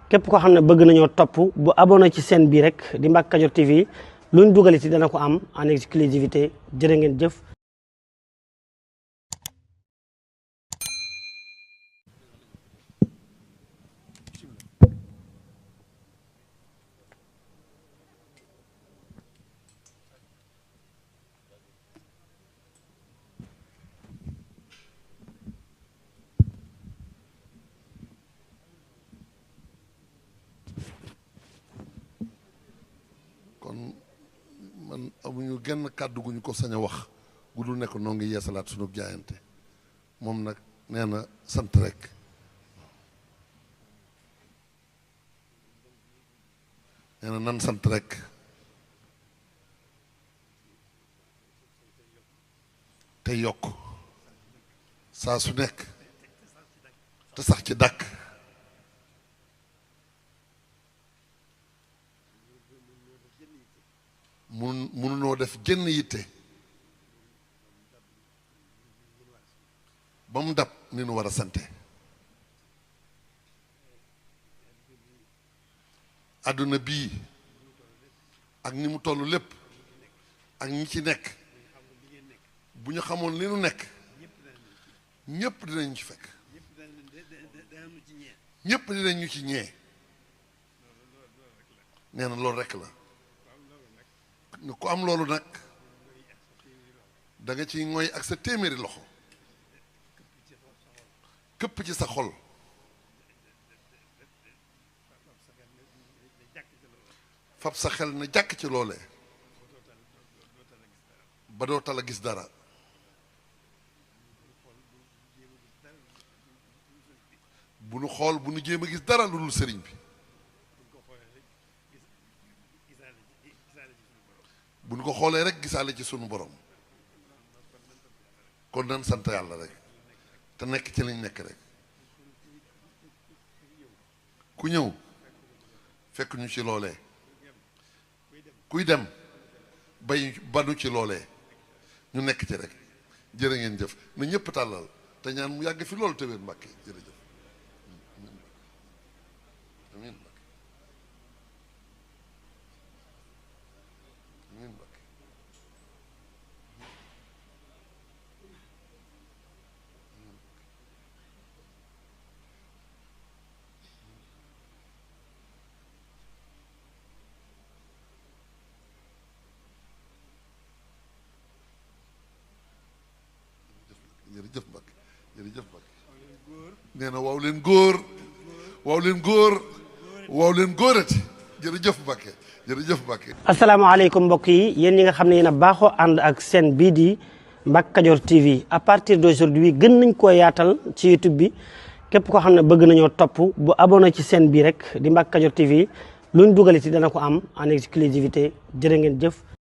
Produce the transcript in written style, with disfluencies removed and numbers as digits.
képp koo xam ne bëgg nañoo topp bu abonné ci chaîne bii rek di Mbacke Kadior TV luñ dugaliti dana ko am en exclusivité jërë ngeen jëf. kon man amuñu genn kàddu gu ñu ko sañ a wax gu dul nekk noo ngi yeesalaat sunu jaayante moom nag nee na sant rek nee na nan sant rek te yokk saa su nekk te sax ci dàkk mënunoo def jënn yitte ba mu dab ni nu war a sante àdduna bii ak ni mu toll lépp ak ñi ci nekk bu ñu xamoon li nu nekk ñépp dinañ ci fekk ñépp dinañ ñu ci ñee nee na loolu rekk la ku am loolu nag da nga ciy ngoy ak sa téeméeri loxo këpp ci sa xol fab sa xel na jàkk ci loolee ba doo tal a gis dara bu nu xool bu nu jéem a gis dara lu dul sëriñ bi bu ñu ko xoolee rek gisaale ci sunu borom kon nan sant yàlla rek te nekk ci lañ nekk rek ku ñëw fekk ñu ci loolee kuy dem bay banu ci loolee ñu nekk ci rek jërë ngeen jëf na ñëpp tàllal te ñaan mu yàgg fi loolu te wér Mbàkke jërëjëf amiin Mbàkke amiin Mbàkke jërëjëf Mbàkke jërëjëf Mbàkke nee na waaw leen góor waaw leen góor waaw leen góorati jërëjëf Mbàkke jërëjëf Mbàkke. asalaamaaleykum mbokk yi yéen ñi nga xam ne yéen a baaxoo ànd ak chaîne bii di Mbacke Kadior TV à partir d'aujourd'hui gën nañ koo yaatal ci YouTube bi képp koo xam ne bëgg nañoo topp bu abonné ci chaîne bii rek di Mbacke Kadior TV luñ dugaliti dana ko am en exclusivité jërë ngeen jëf.